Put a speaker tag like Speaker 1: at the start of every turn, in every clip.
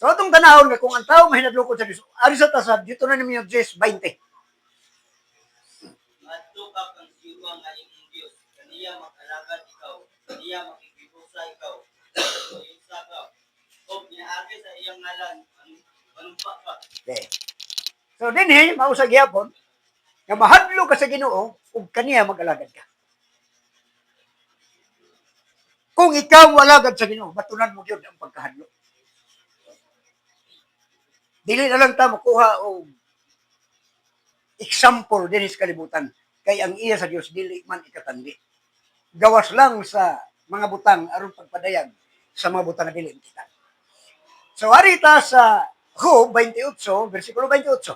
Speaker 1: So atong tanahon nga kung ang tao mahinadlokon sa Dios, ari sa ta sa Deuteronomio 10:20.
Speaker 2: Mahadlok ka kang Jehova nga imong Dios, kaniya mag-alagad ikaw, kaniya makighiusa ikaw, makighiusa ka, ug pinaagi sa iyang ngalan, manumpa ka.
Speaker 1: Okay. So dinhi mao sa gihapon nga mahadlok ka sa Ginoo ug kaniya mag-alagad ka. Kung ikaw moalagad sa Ginoo, matunan mo gyud ang pagkahadlok. Dili na lang ta makuha og example dinhi sa kalibutan kay ang iya sa Dios dili man ikatandi. Gawas lang sa mga butang aron pagpadayag sa mga butang nga dili kita. So ari ta sa Job 28 versikulo 28.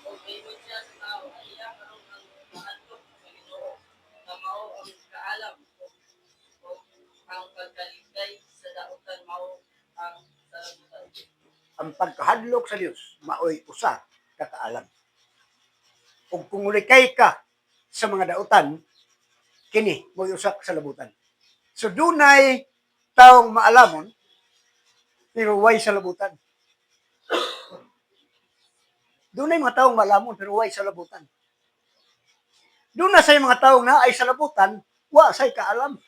Speaker 2: Ug ingon siya sa tao, ang iya karon ang mahadlok sa Ginoo, nga mao ang kaalam, ug ang pagkalikay sa dautan mao ang salabutan.
Speaker 1: Ang pagkahadlok sa Dios maoy usa ka kaalam. Ug kung mulikay ka sa mga dautan, kini mo'y usa ka salabutan. So dunay taong maalamon pero way salabutan. Dunay mga taong maalamon pero way salabutan. Duna say mga taong naay salabutan, wa say kaalam.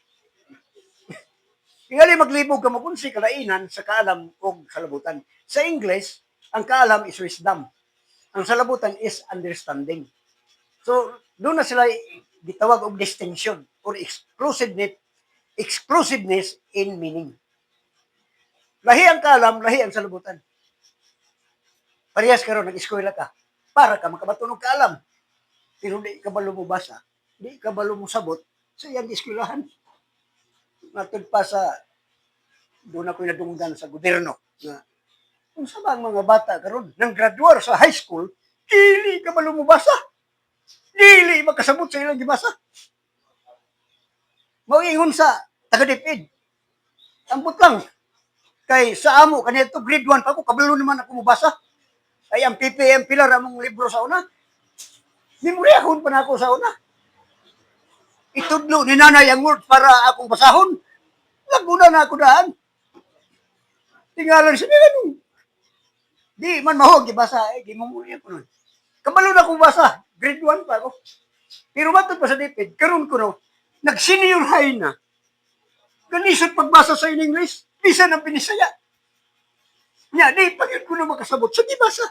Speaker 1: Tingali maglibog ka mo kung si kalainan sa kaalam og salabutan. Sa English, ang kaalam is wisdom. Ang salabutan is understanding. So, doon na sila gitawag og distinction or exclusiveness in meaning. Lahi ang kaalam, lahi ang salabutan. Parehas karon nag-eskwela ka para ka makabaton og kaalam. Pero di ka balo mo basa, di ka balo mo sabot sa iyang eskwelahan. Matod pa sa doon ako'y nadunggan sa gobyerno na kung sa ba ang mga bata karon nang graduar sa high school, dili ka balo mo basa. Dili makasabot sa ilang gibasa. Mao ingon sa taga DepEd. Ambot lang. Kay sa amo kanito grade 1 pa ako, kabalo naman ako mobasa. Ay ang PPM Pilar among libro sa una. Memoryahon pa na ako sa una. Itudlo ni nanay ang word para akong basahon. Laguna na ako daan. Tingalan sa nila nung. Di man mahog, gibasa. Eh, gimumurya ko nun. Kabalo na akong basa. Grade 1 pa ako. Pero matod pa sa DepEd, karon ko no, nag-senior high na. Ganisod pagbasa sa in English, bisan ang binisaya. Nya, di pa yun ko na makasabot sa gibasa.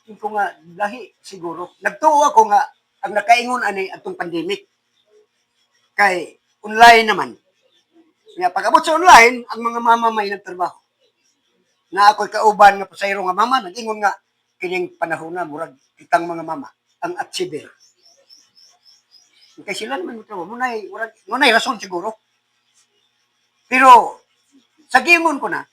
Speaker 1: Yung ko nga, lahi siguro. Nagtuo ako nga, ang nakaingon ani atong pandemic. Kay online naman. Nga pag-abot sa online, ang mga mama may nagtrabaho. Na ako'y kauban nga pasayro nga mama, nag-ingon nga kining panahon na murag kitang mga mama ang achiever. Kay sila naman mo munay murag munay rason siguro. Pero sa giingon ko na,